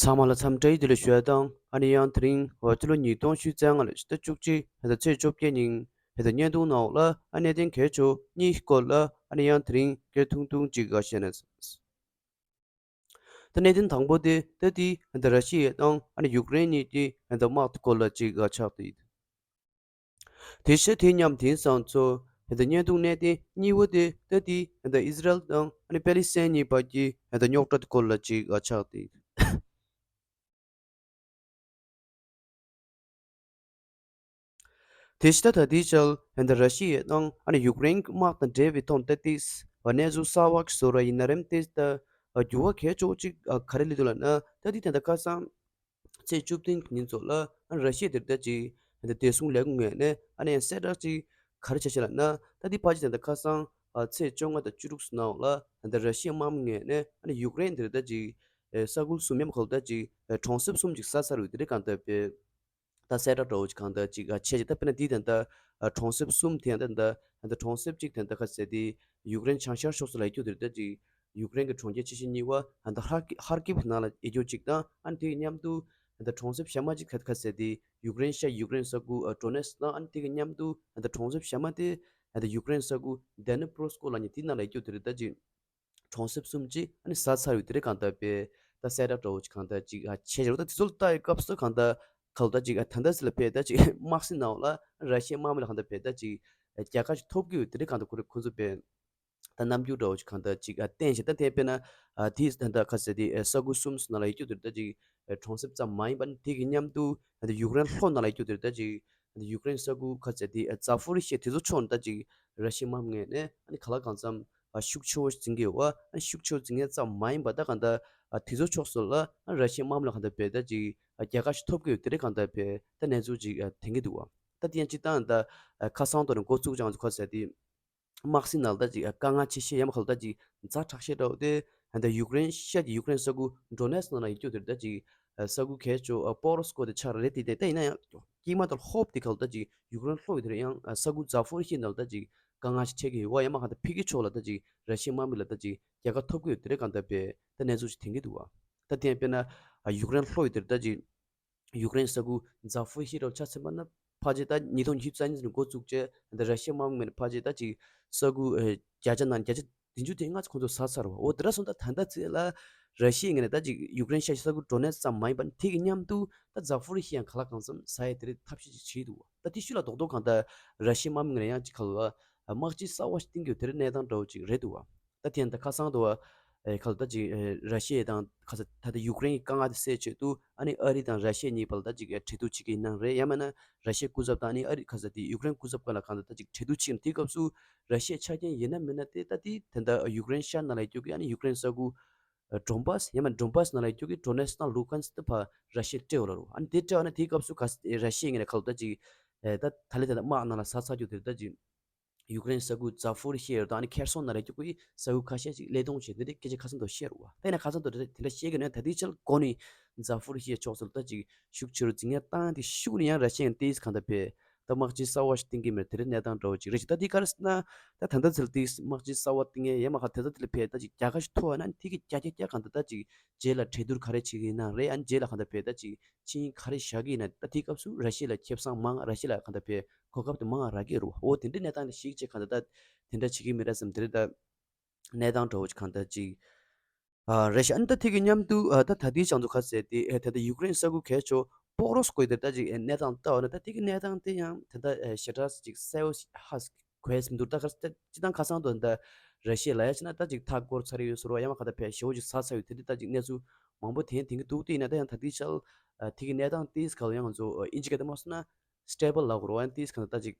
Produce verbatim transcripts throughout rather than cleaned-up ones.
ཚང་མ་ལ་འཚམས་འདྲི་བདེ་ལེགས་ཞུ་ཡ་དང་། ཨ་ནི་ཡང་དེ་རིང་འོ་ཕྱི་ལོ་ཉིས་སྟོང་ཉི་ཤུ་རྩ་ལྔ་ལོའི་ཕྱི་ཟླ་བཅུ་གཅིག་ཕྱི་ཟླ་ཚེས་བཅོ་བརྒྱད་ཉིན་ཕྱི་ཟླ་བརྙན་ཐུང་ནང་ལ་ཨ་གནད་དོན་གལ་ཆེ་གཉིས་སྐོར་ལ་ཨ་ནི་ཡང་དེ་རིང་སྐད་ཐུང་ཐུང་ཅིག་ག་བཤད་ན། ད་གནད་དོན་དང་པོ་དེ་ད་དེ་ད་ར་ཤི་ཡ་དང་ཨ་ནི་ཡུཀ་རེན་གཉིས་ཀྱི་ད་དམག་དེ་སྐོར་ལ་ཅིག་ག་ཆགས་ཏེ། དེ་བཞིན་དེ་མཉམ་དེང་སང་ཚོ་ད་བརྙན་ཐུང་གནད་དོན་གཉིས་པ་དེ་ད་དེ་ད་ཨི་ཟི་རལ་དང་ཨ་ནི་པེ་ལི་སི་ཐན་གཉིས་བར་གྱི་ད་རྙོག་དྲ་དེ་སྐོར་ལ་ཅིག་ག་ཆགས་ཏེ། དེ་ཕྱི་ད་ད་ལྟའི་ཆར་ཨ་ནི་ར་ཤི་ཡ་དང་ཨ་ནི་ཡུཀ་རེན་གྱི་དམག་དང་འབྲེལ་བའི་ཐོག་ཏ་ཏིས་གནས་ཚུལ་གསར་བ་ཞིག་བཟོ་ར་ཡིན་ན་རེམ་ཏིས་ད་འགྱུར་བ་གལ་ཆེ་བོ་ཅིག་ག་རེ་སླེབས་འདུག་ལབ་ན། ད་དེ་ད་ལྟ་ཁ་སང་ཚེས་བཅུ་བདུན་གྱི་ཉིན་ཚོ་ལ་ཨ་ནི་ར་ཤི་ཡ་དེ་ད་ཅིག་ད་བདེ་སྲུང་ལས་ཁུངས་ངོས་ནས་ཨ་ནི་གསལ་བསྒྲགས་ཅིག་ག་རེ་བྱས་ཤག་ལབ་ན། ད་དེ་ཕལ་ཆེར་ད་ལྟ་ཁ་སང་ཚེས་བཅོ་ལྔ་དང་བཅུ་དྲུག་ཙམ་ནང་ལ་ད་ར་ཤི་ཡ་དམག་མི་ངོས་ནས་ཨ་ནི་ཡུཀ་རེན་དེ་ད་ཅིག་ས་ཁུལ་གསུམ་ཡང་གང་ལྟར་ཅིག་གྲོང་གསེབ་གསུམ་ཅིག་ཟ་ཚར་བའི་དེ་རིང་གང་ལྟར་པའི་ད་གསལ་བསྒྲགས་འདྲ་བོ་ཅིག་གང་ལྟར་ཅིག་བྱས་ཅིག་ད་དཔེར་ན་འདི་ད་ལྟ་གྲོང་གསེབ་གསུམ་དེ་ཡང་ད་ལྟ་ད་ལྟ་གྲོང་གསེབ་གཅིག་ད་ལྟ་ག་ཟེར་དེ་ཡུཀ་རེན་བྱང་ཤར་ཕྱོགས་སུ་ལ་ཡོད་རྒྱུ་དེ་ད་ཅིག་ཡུཀ་རེན་གྱི་གྲོང་ཁྱེར་ཆེ་ཤོས་གཉིས་པ་ད་ལྟ་ཧར་ཧར་ཀིབ་ནང་ལ་ཡོད་རྒྱུ་གཅིག་དང་། ཨ་ནི་དེ་མཉམ་དུ་ད་ལྟ་གྲོང་གསེབ་གཞན་མ་གཅིག་ག་ག་ཟེར་དེ་ཡུཀ་རེན་ཤར་ཡུཀ་རེན་ས་ཁུལ་ཌོ་ནེ་སི་དང་། ཨ་ནི་དེ་གི་མཉམ་དུ་ད་ལྟ་གྲོང་གསེབ་གཞན་མ་དེ་ད་ལྟ་ཡུཀ་རེན་ས་ཁུལ་ཌེ་ནི་པྲོ་སི་ཀོ་ལབ་མཁན་དེ་ནང་ལ་ཡོད་རྒྱུ་དེ་རེད། ད་ཅིག་གྲོང་གསེབ་གསུམ་གཅིག་ཨ་ནི་ཟ་ཚར་བའི་དེ་རིང་གང་ལྟར་པའི་ད་གསལ་བསྒྲགས་འདྲ་བོ་ཅིག་གང་ལྟར་ཅིག་བྱས་ཡོད། ད་དེ་ཚོ་ལ་ལྟ་ཡི་སྐབས་སུ་གང་ལྟར་ག་ལ་ད་ཅིག་ད་ལྟ་ཟེར་ལ་ཕེ་ད་ཅིག་དམག་སྲིད་ནང་ལ་ར་ཤི་ཡའི་དམག་མི་ལ་གང་ལྟར་ཕེ་ད་ཅིག་རྒྱལ་ཁ་ཅིག་ཐོབ་ཀྱི་ཡོད་དེ་རིང་གང་ལྟར་ཁོ་རེ་ཁོ་ཚོ་པའི་ད་རྣམ་འགྱུར་འདྲ་བོ་ཅིག་གང་ལྟར་ཅིག་བསྟན་ཞིང་། ད་དེ་དཔེར་ན་དེ་ད་ལྟ་ག་ཟེར་དེ་ས་ཁུལ་གསུམ་ནང་ལ་ཡོད་རྒྱུ་དེ་ད་ཅིག་གྲོང་གསེབ་ཙམ་མ་ཡིན་པ་ནི་དེ་གི་མཉམ་དུ་ད་ཡུཀ་རེན་ལྷོ་ནང་ལ་ཡོད་རྒྱུ་དེ་ད་ཅིག་ཡུཀ་རེན་ས་ཁུལ་ག་ཟེར་དེ་ཛ་ཕོ་རི་ཤི་ཡ་དེ་ཚོ་ཕྱོགས་ནས་ད་ཅིག་ར་ཤི་ཡའི་དམག་མི་ངོས་ནས་ཨ་ནི་ག་ལ་གང་འཚམ་ཤུགས་ཆེ་བོ་འཛིང་གི་ཡོད་པ། ཨ་ནི་ཤུགས་ཆེ་བོ་འཛིང་མཁན་ཙམ་མ་ཡིན་པ་ད་གང་ལྟར་དེ་ཚོ་ཕྱོགས་སུ་ལ་ཨ་ནི་ར་ཤི་ཡའི་དམག་མི་ལ་གང་ལྟར་བས་ད་ཅིག་རྒྱལ་ཁ་ཞིག་ཐོབ་ཀྱི་ཡོད་དེ་རེད། གང་ལྟར་བས་ད་གནས་ཚུལ་ཅིག་ཐོན་གྱི་འདུག་བ། ད་དེ་ཡང་སྤྱིར་བཏང་ད་ཁ་སང་ཐོག་ནས་འགོ་བཙུགས་ཀྱང་ཚོ་ག་ཟེར་དེ་དམག་སྲིད་ནང་ལ་ད་ཅིག་དཀའ་ངལ་ཆེ་ཤོས་ཡང་མ་ག་ལ་ད་ཅིག་ཛ་དྲག་ཤོས་འདྲ་བོ་དེ་ད་ཡུཀ་རེན་ཤར་གྱི་ཡུཀ་རེན་ས་ཁུལ་ཌོ་ནེ་སི་ནང་ལ་ཡོད་རྒྱུ་དེ་རེད། ད་ཅིག་ས་ཁུལ་གལ་ཆེ་པོ་པོ་རོ་སི་ཀོ་དེ་ཆགས་རེད། དེ་དེ་ད་ཡིན་ན་ཡང་དཀྱིལ་མ་དང་ལྷོ་དེ་ག་ལ་ད་ཅིག་ཡུཀ་རེན་ལྷོ་ཡི་དེ་རེད། ཡང་ས་ཁུལ་ཛ་ཕོ་རི་ཤི་ཡ་ནང་ལ་ད་ཅིག་དཀའ་ངལ་ཞིག་འཕྲད་ཀྱི་ཡོད་པ། ཡང་མ་ག་ད་ཕ་གི་ཕྱོགས་ལ་ད་ཅིག་ར་ཤི་ཡའི་དམག་མི་ལ་ད་ཅིག་རྒྱལ་ཁ་ཐོབ་ཀྱི་ཡོད་དེ་རེད། གང་ལྟར་བས་ད་གནས་ཚུལ་ཞིག་ཐོན་གྱི་འདུག་བ། ད་དེ་ཡང་དཔེར་ན་ཡུཀ་རེན་ལྷོ་ཡི་དེ་རེད། ད་ཅིག་ཡུཀ་རེན་ས་ཁུལ་ཛ་ཕོ་རི་ཤི་ཡ་འདྲ་བོ་ཆ་མཚོན་པ་ན་ཕལ་ཆེར་ད་ཉིས་སྟོང་ཉི་ཤུ་རྩ་གཉིས་ནས་འགོ་བཙུགས་བྱས་ད་ར་ཤི་ཡའི་དམག་མི་ནས་ཕལ་ཆེར་ད་ཅིག་ས་ཁུལ་ཨེ་བརྒྱ་ཆ་ནང་བརྒྱ་ཆ་བདུན་ཅུ་དེ་ལྔ་ཚོ་ཁོང་ཚོ་ཟ་ཚར་བ། འོ་དེ་འདྲ་སོང་ད་ད་ལྟ་ཚེ་ལ་ར་ཤི་ཡའི་ངོས་ནས་ད་ཅིག་ཡུཀ་རེན་ཤར་ས་ཁུལ་ཌོ་ནེ་སི་ཙམ་མ་ཡིན་པ་དེ་གི་མཉམ་དུ་ད་ཛ་ཕོ་རི་ཤི་ཡ་ག་ལ་གང་འཚམ་ཟ་ཡ་དེ་རེད་ཐབས་ཤེས་ཅིག་བྱེད་འདུག་བ། ད་དེ་ཤུལ་ལ་རྡོག་རྡོག་གང་ལྟར་ར་ཤི་ཡའི་དམག་མི་ངོས་ནས་ཡང་ཅིག་ག་ལ་དམག་སྤྱི་གསར་བ་ཞིག་བཏིང་གི་ཡོད་དེ་རེད། གནས་སྟངས་འདྲ་བོ་ཅིག་རེད་འདུག་བ། ད་དེ་ཡང་ད་ཁ་སང་དུ་བ་ཨེ་ག་ལ་ད་ཅིག་ཨེ་ར་ཤི་ཡ་དང་ཁ་ས་ད་ལྟ་ཡུཀ་རེན་གྱི་དཀའ་ངལ་དེ་སེལ་ཆེད་དུ་ཨ་ནི་ཨ་རི་དང་ར་ཤི་ཡ་གཉིས་བར་ལ་ད་ཅིག་ཨེ་གྲོས་བསྡུར་བྱེད་ཀྱི་ཡིན་ན་རེད། ཡང་མིན་ན་ར་ཤི་ཡའི་སྐུ་ཚབ་དང་ཨ་ནི་ཨ་རི་ཁ་ས་དེ་ཡུཀ་རེན་སྐུ་ཚབ་བར་ལ་གང་ལྟར་ད་ཅིག་གྲོས་བསྡུར་བྱེད་ཀྱི་དེའི་སྐབས་སུ་ར་ཤི་ཡའི་ཆ་རྐྱེན་ཡིན་ན་མིན་ན་དེ་ད་དེ་ད་ལྟ་ཡུཀ་རེན་ཤར་ནང་ལ་ཡོད་རྒྱུ་གི་ཨ་ནི་ཡུཀ་རེན་ས་ཁུལ་ཨེ་ཌོན་བྷ་སི་ཡང་མིན་ཌོན་བྷ་སི་ནང་ལ་ཡོད་རྒྱུ་གི་ཌོ་ནེ་སི་དང་ལུ་ཀན་སི་དེ་ཕར་ར་ཤི་ཡར་སྤྲད་ཡོད་ལབ་རེད། ཨ་ནི་དེ་སྤྲད་པ་ན་དེའི་སྐབས་སུ་ག་ས་ར་ཤི་ཡའི་ངོས་ནས་ག་ལ་ད་ཅིག་ཨེ་ད་ད་ལྟ་དེ་ད་དམག་ནང་ལ་ཟ་ཚར་རྒྱུ་དེ་ད་ཅིག་ཡུཀ་རེན་ས་ཁུལ་ཛ་ཕོ་རི་ཤི་ཡ་དང་ཨ་ནི་ཁེར་སོང་ནང་ལ་ཡོད་རྒྱུ་གི་ས་ཁུལ་ཁ་ཤས་ཅིག་བློས་གཏོང་བྱས་དེ་འདྲའི་སྐད་ཆ་ཁ་སང་དུ་བཤད་རེད་བ། དེ་ནས་ཁ་སང་དུ་དེ་འདྲ་བཤད་ཀྱི་ནས་ད་ལྟའི་ཆར་གོ་ནས་ཛ་ཕོ་རི་ཤི་ཡ་ཕྱོགས་སུ་ད་ཅིག་ཤུགས་ཆེ་རུ་འཛིང་ཡ་བཏང་དེ་ཤུགས་ནས་ཡང་ར་ཤི་ཡ་ཏིས་གང་ལྟར་བས་ད་དམག་སྤྱི་གསར་བ་ཞིག་བཏིང་གི་མེད་དེ་རེད། གནས་སྟངས་འདྲ་བོ་ཅིག་རེད་ཅིག་ད་དེ་ག་རེ་ཟེར་ན་ད་ད་ལྟ་ཚེ་ལ་ཏིས་དམག་སྤྱི་གསར་བ་བཏིང་ཡ་ཡས་མ་ཁ་ད་ད་ཚེ་ལ་བས་ད་ཅིག་རྒྱལ་ཁ་ཞིག་ཐོབ་པ་ན་དེ་གི་རྒྱ་རྒྱ་རྒྱ་གང་ལྟར་ད་ཅིག་རྗེས་ལ་གྲོས་བསྡུར་ག་རེ་བྱེད་ཀྱི་ཡིན་ན་རེད། ཨ་ནི་རྗེས་ལ་གང་ལྟར་བས་ད་ཅིག་ཆིངས་ཡིག་ག་རེ་བཞག་གི་ཡིན་ན་ད་དེའི་སྐབས་སུ་ར་ཤི་ཡ་ལ་ཁེ་བཟང་མང་། ར་ཤི་ཡ་ལ་གང་ལྟར་བས་གོ་སྐབས་དེ་མང་རག་གི་རེད་བ། འོ་དེ་འདྲའི་གནས་སྟངས་དེ་ཞིག་ཅིག་གང་ལྟར་ད་དེ་འདྲ་བྱེད་ཀྱི་མི་རེད་བསམ་དེ་རེད་ད། གནས་སྟངས་འདྲ་བོ་ཅིག་གང་ལྟར་ཅིག་ཨ་རེད་ཤག་ཨ་ནི་ད་དེ་གི་མཉམ་དུ་ཨ་ད་ད་ལྟའི་བྱང་ཚུགས་ཁ་ཟེར་དེ་ཨེ་ད་ལྟ་ཡུཀ་རེན་ས་ཁུལ་གལ་ཆེ་པོ་རོ་སི་ཀོ་ཡི་དེ་ད་ཅིག་ཨེ་གནས་སྟངས་ལྟ་བ་ན་ད་དེ་གི་གནས་སྟངས་དེ་ཡང་དེ་ད་ཨེ་ཞེ་དྲག་ཅིག་གསལ་བོ་ཞིག་ཧ་གོ་ཡ་མི་འདུག་ད་ག་ད་སྤྱི་བཏང་ཁ་སང་དུ་ད་ར་ཤི་ཡ་ལ་ཡ་ཕྱིན་ན་ད་ཅིག་མཐའ་བསྐོར་ཚར་ཡོད་ཟེར་བ། ཡང་མ་ག་ད་ཕལ་ཞེ་བོ་ཅིག་ཟ་ཚར་ཡོད་དེ་འདྲ་ད་ཅིག་གནས་ཚུལ་མང་པོ་ཐོན་ཐོན་གྱི་འདུག་དེ་ཡིན་ན་ད་ཡང་ད་ལྟའི་ཆར་ཨ་དེ་གི་གནས་སྟངས་དེ་ག་ལ་ཡང་ང་ཚོ་ཨ་དབྱིན་ཇི་སྐད་དུ་མ་སོང་ན་སི་ཊེ་བལ་ལབ་དགོས་རེད་བ། ཡང་དེ་ག་ད་ཅིག་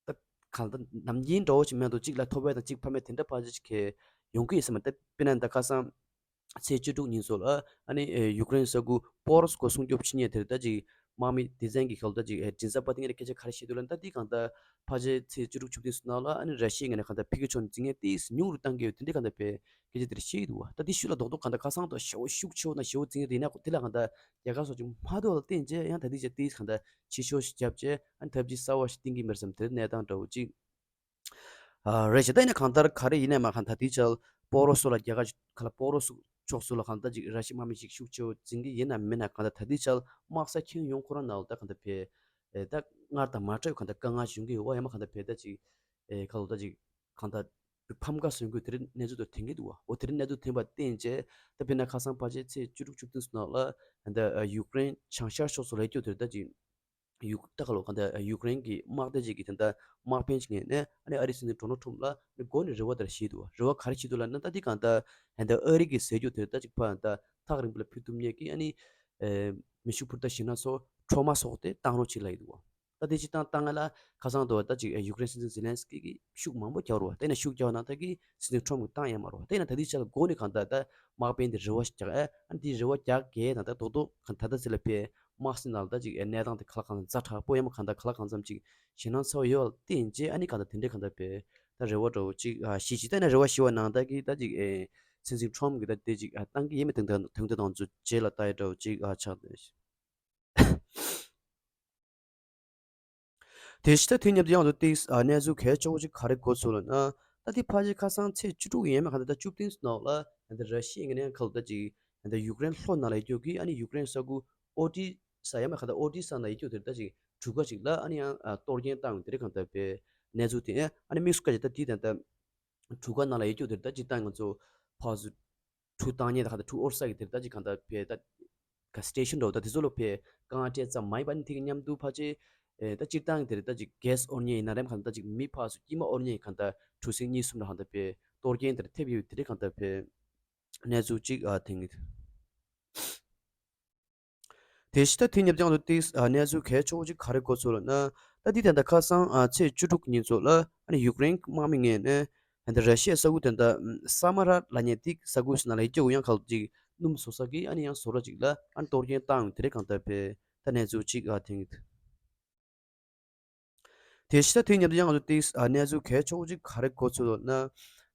ད་གང་ལྟར་ནམ་རྒྱུན་འདྲ་བོ་ཅིག་མེད་འདུག་གཅིག་ལ་ཐོབ་པ་དང་གཅིག་ཕ་མེད་དེ་འདྲ་ཕལ་ཆེར་ཅིག་གི་ཡོང་གི་ཡོད་ས་མ་རེད། ད་དཔེར་ན་ད་ཁ་སང་ཚེས་བཅུ་དྲུག་ཉིན་སོགས་ལ་ཨ་ནི་ཨེ་ཡུཀ་རེན་ས་ཁུལ་པོ་རོ་སི་ཀོ་སྲུང་སྐྱོབ་བྱེད་མཁན་དེར་ད་ཅིག་དམག་མི་སྡེ་ཚན་གྱི་ཁ་ལ་ད་ཅིག་ཨེ་མགྲིན་ཚབ་པ་དེ་ངས་སྐད་ཆ་ག་རེ་བཤད་འདུག་ལབ་ན། ད་འདི་གང་ལྟར་ཕལ་ཆེར་ཚེས་བཅུ་དྲུག་བཅུ་བདུན་སོགས་ནང་ལ་ཨ་ནི་ར་ཤི་ཡའི་ངོས་ནས་གང་ལྟར་ཕ་གི་ཕྱོགས་ནས་འཛིང་ངན་ཏོག་ཙམ་ཉུང་རུ་བཏང་གི་ཡོད་དེ་འདྲའི་གང་ལྟར་བའི་སྐད་ཆ་དེ་འདྲ་བཤད་ཀྱི་འདུག་བ། ད་འདི་ཤུལ་ལ་རྡོག་རྡོག་གང་ལྟར་ཁ་སང་དུ་ཞེ་བོ་ཤུགས་ཆེ་བོ་དང་ཞེ་བོ་འཛིང་གི་འདུག་ཡིན་ན་དེ་ལ་གང་ལྟར་རྒྱལ་ཁ་སོགས་ཀྱི་མ་གཏོགས་ལ་བརྟེན་བྱས་ཡང་ད་འདི་བྱས་ཏོག་ཙམ་གང་ལྟར་ཕྱི་ཕྱོགས་ཤིག་བརྒྱབ་བྱས་ཨ་ནི་ཐབས་ཇུས་གསར་བ་ཞིག་བཏིང་གི་མེད་བསམ་དེ་གནས་སྟངས་འདྲ་བོ་ཅིག་ཨ་རེད་ཤག་ད་ཡིན་ན་གང་ལྟར་ག་རེ་ཡིན་ནའི་མ་གང་ད་དེའི་ཆར་པོ་རོ་སོ་ལ་རྒྱལ་ཁ་ག་ལ་པོ་རོ་སོ་ ཕྱོགས་སུ་ལ་གང་ལྟར་ཅིག་ར་ཤི་དམག་མི་ཞིག་ཤུགས་ཆེ་བོ་འཛིན་གྱི་ཡིན་ནམ་མིན་ན། གང་ལྟར་ད་ལྟའི་ཆར་དམག་ས་ཁེངས་ཡོང་ཁོ་རང་ནང་ལ་ད་གང་ལྟར་ཕེ་ཨེ་ད་སྔར་དང་མ་འདྲ་བའི་གང་ལྟར་དཀའ་ངལ་ཞིག་ཡོང་གི་ཡོད་པ། ཡང་མ་གང་ལྟར་ཕེ་ད་ཅིག་ཨེ་ཁ་ལོ་ད་ཅིག་གང་ལྟར་ཕམ་ཁ་སོན་གྱི་དེ་རིང་གནས་ཚུལ་དུ་ཐོན་གྱི་འདུག་བ། འོ་དེ་རིང་གནས་ཚུལ་ཐོན་པ་བརྟེན་བྱས་ད་དཔེར་ན་ཁ་སང་ཕལ་ཆེར་ཚེས་བཅུ་དྲུག་བཅུ་བདུན་ཙམ་ནང་ལ་ད་ཡུཀ་རེན་བྱང་ཤར་ཕྱོགས་སུ་ལ་ཡོད་རྒྱུ་དེ་ད་ཅིག་ཡུཀ་ད་ཁ་ལོ་གང་ལྟར་ཡུཀ་རེན་གྱི་དམག་སྡེ་ཅིག་གི་ད་ལྟ་དམག་དཔོན་ཅིག་ངོས་ནས་ཨ་ནི་ཨ་རིའི་སྲིད་འཛིན་ཌོ་ནལ་ཊམ་ལ་ཨ་ནི་མགོ་ནས་རེ་བ་དེ་བཞེས་འདུག་བ། རེ་བ་ག་རེ་བྱེད་འདུག་ལབ་ན། ད་འདི་གང་ལྟར་ད་ལྟ་ཨ་རི་གིས་ཟེར་རྒྱུ་དེ་ད་ཅིག་ཕར་ད་ཐག་རིང་པོ་ལ་ཕུལ་ཐུབ་མཁན་གྱི་ཨ་ནི་ཨེ་མེ་ཤུགས་འཕུར་མདའ་ཞིག་ན་སོགས་ཁྲོ་མ་སོགས་དེ་བཏང་རོགས་བྱེད་ལབ་ཡོད་འདུག་བ། ད་དེ་ཅིག་བཏང་བཏང་ང་ལ་ཁ་སང་དུ་ད་ཅིག་ཡུཀ་རེན་སྲིད་འཛིན་ཛེ་ལན་སི་ཀི་གིས་ཤུགས་མང་པོ་རྒྱག་རོགས། དེ་ནས་ཤུགས་རྒྱག་ན་ད་གི་སྲིད་འཛིན་ཊམ་གིས་བཏང་ཡ་མ་རོགས། དེ་ན་ད་དེ་ཆ་ལ་མགོ་ནས་གང་ལྟར་ད་དམག་དཔོན་དེ་རེ་བ་ཞིག་རྒྱག་ཨ་ཨ་འདི་རེ་བ་རྒྱག་གེ་ད་ད་རྡོག་རྡོག་གང་ད་ད་ཟེར་ལ་ཕེ་དམག་སྲིད་ནང་ལ་ད་ཅིག་གནས་སྟངས་དེ་ག་ལ་གང་འཛའ་དྲག་པོ་ཡ་མ་གང་ད་ག་ལ་གང་འཚམ་ཅིག་ཞེད་སྣང་ཚ་བོ་ཡོད་བ་བརྟེན་རྗེས་ཨ་ནི་གང་ད་དེ་འདྲའི་གང་ད་ཕེ་ད་རེ་བ་འདྲ་བོ་ཅིག་ཞིག་ཅིག་ད་ན་རེ་བ་ཞིག་བ་ནང་ད་གི་ད་ཅིག་སྲིད་འཛིན་ཊམ་གིས་ད་དེ་ཅིག་བཏང་གི་ཡེ་མེད་དང་ད་དང་དེ་དང་ཚོ་རྗེས་ལ་ལྟ་ཡ་འདྲ་བོ་ཅིག་ཆགས་ཏེ། དེ་ཕྱི་ད་དེ་མཉམ་དུ་ཡང་དུ་ཏིག་གནས་ཚུལ་གལ་ཆེ་བོ་ཅིག་ག་རེ་གོ་ཚུལ་ལ་ན། ད་དེ་ཕལ་ཆེར་ཁ་སང་ཚེས་བཅུ་དྲུག་ཡིན་མིན་གང་ད་ད་བཅུ་བདུན་ནང་ལ་ད་ར་ཤི་ཡའི་ངོས་ནས་ཁ་ལོ་ད་ཅིག་ད་ཡུཀ་རེན་ལྷོ་ནང་ལ་ཡོད་རྒྱུ་གི་ཨ་ནི་ཡུཀ་རེན་ས་ཁུལ་ཨོ་ཌི་ས་ཡ་མ་གང་ད་ཨོ་ཌི་ས་ནང་ཡོད་རྒྱུ་དེ་ད་ཅིག་གྲུ་ཁ་ཅིག་ལ་ཨ་ནི་ཡང་གཏོར་སྐྱོན་བཏང་ཡོད་དེ་རེད། གང་ད་པའི་གནས་ཚུལ་དེ་ཨ་ནི་དམིགས་སུ་བཀར་ཅིག་ད་དེ་ད་ད་གྲུ་ཁ་ནང་ལ་ཡོད་རྒྱུ་དེ་ད་ཅིག་ད་ང་ཚོ་ཕར་ཚུར་གྲུ་བཏང་མཁན་དང་གང་ལྟར་གྲུ་དབོར་ས་གི་དེར་ད་ཅིག་གང་ལྟར་ཕེ་ད་ག་སི་ཊེ་ཤན་འདྲ་བོ་ད་དེ་ཚོ་ལ་ཕེ་དཀའ་ངལ་འཕྲད་ཙམ་མ་ཡིན་པ་ནི་དེ་གི་མཉམ་དུ་ཕལ་ཆེར་ཨེ་ད་སྤྱིར་བཏང་གི་དེར་ད་ཅིག་གེ་སི་དབོར་མཁན་ཡིན་ན་རེམ་གང་ལྟར་ད་ཅིག་མི་ཕར་ཚུར་དཀྱིལ་མ་དབོར་མཁན་གང་ལྟར་གྲུ་གཟིངས་གཉིས་གསུམ་ལ་གང་ལྟར་ཕེ་གཏོར་སྐྱོན་དེར་ཐེབས་ཡོད་དེ་རེད། གང་ལྟར་ཕེ་གནས་ཚུལ་ཅིག་ཨ་ཐེངས་དེ་ཕྱི་ད་དེ་མཉམ་དུ་ཡང་དུ་ཏིག་གནས་ཚུལ་གལ་ཆེ་བོ་ཅིག་ག་རེ་གོ་ཚུལ་ལ་ན། ད་དེ་ད་ལྟ་ཁ་སང་ཚེས་བཅུ་དྲུག་ཉིན་ཚོ་ལ་ཨ་ནི་ཡུཀ་རེན་དམག་མི་ངོས་ནས་ད་ལྟ་ར་ཤི་ཡའི་ས་ཁུལ་དེ་འདྲ་ས་མ་ར་ལབ་མཁན་དེ་ས་ཁུལ་ཞིག་ནང་ལ་ཡི་གེ་འུ་ཡང་ཁ་ལོ་ཅིག་སྣུམ་བཟོ་ས་གི་ཨ་ནི་ཡང་བཟོ་གྲྭ་ཅིག་ལ་ཨ་ནི་གཏོར་སྐྱོན་བཏང་ཡོད་དེ་རེད། གང་ལྟར་ཕེ་ད་གནས་ཚུལ་ཅིག་ཨ་ཐེངས་དེ་ཕྱི་ད་དེ་མཉམ་དུ་ཡང་ལོ་ཏིག་གནས་ཚུལ་གལ་ཆེ་བོ་ཅིག་ག་རེ་གོ་ཚུལ་ལ་ན།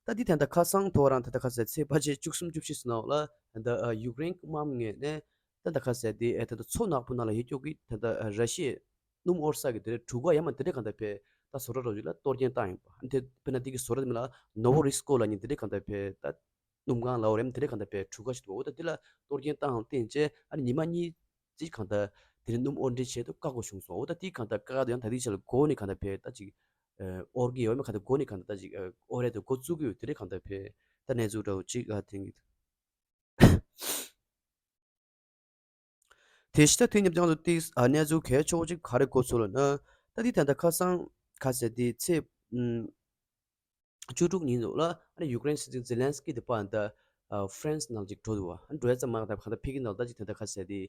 ད་དེ་ད་ལྟ་ཁ་སང་ཐོ་རང་ད་ལྟ་ཁ་སང་ཚེས་ཕལ་ཆེར་བཅུ་གསུམ་བཅུ་བཞི་ཙམ་ནང་ལ་ད་ལྟ་ཡུཀ་རེན་དམག་མི་ངོས་ནས་ད་ལྟ་ཁ་སང་དེ་ད་ལྟ་མཚོ་ནག་པོ་ནང་ལ་ཡོད་རྒྱུ་གི་ད་ལྟ་ར་ཤི་ཡའི་སྣུམ་དབོར་ས་གི་དེ་རེད་གྲུ་ཁ་ཡ་མ་དེ་རེད། གང་ལྟར་ཕེ་ད་བཟོ་གྲྭ་རོ་ཅིག་ལ་གཏོར་སྐྱོན་བཏང་ཡོད་པ། ཨ་ནི་དེ་དཔེར་ན་དེ་གི་བཟོ་གྲྭ་དེ་མིང་ལ་ནོ་བོ་རི་སི་ཀོ་ལབ་མཁན་དེ་རེད། གང་ལྟར་ཕེ་ད་སྣུམ་གང་ལབ་རེད་དེ་རེད། གང་ལྟར་ཕེ་གྲུ་ཁ་ཞིག་འདུག་འོ་ད་དེ་ལ་གཏོར་སྐྱོན་བཏང་བརྟེན་བྱས་ཨ་ནི་ཉི་མ་གཉིས་ཅིག་གང་ལྟར་དེ་ནི་སྣུམ་དབོར་འདྲེན་བྱས་དུས་བཀག་དགོས་བྱུང་སོང་། འོ་ད་དེ་གང་ལྟར་བཀག་དུས་ཡང་ད་དེ་ཆ་ལ་འགོ་ནས་གང་ལྟར་ཕེ་ད་ཅིག་ཨ་དབོར་གྱི་ཡོད་མེད་གང་ལྟར་འགོ་ནས་གང་ལྟར་ད་ཅིག་ཨ་དབོར་རེད་དུ་འགོ་བཙུགས་ཀྱི་ཡོད་དེ་རེད། གང་ལྟར་ཕེ་ད་གནས་ཚུལ་འདྲ་བོ་ཅིག་ཨ་ཐེངས་ཀྱི་དེ་ཕྱི་ད་དེ་མཉམ་དུ་ཡང་དུ་ཏིག་ཨ་གནས་ཚུལ་གལ་ཆེ་བོ་ཅིག་ག་རེ་གོ་ཚུལ་ལ་ན། ད་དེ་ད་ལྟ་ཁ་སང་ཁ་སང་དེ་ཚེས་ཨུམ། བཅུ་དྲུག་ཉིན་ཙམ་ལ་ཨ་ནི་ཡུཀ་རེན་སྲིད་འཛིན་ཛེ་ལན་སི་ཀི་དེ་ཕར་ད་ཨ་ཧྥ་རན་སི་ནང་ཅིག་འགྲོ་འདུག་བ། ཨ་ནི་འགྲོ་ཡ་ཙམ་མ་ད་གང་ལྟར་ཕ་གི་ནང་ད་ཅིག་ད་ལྟ་ཁ་སང་དེ་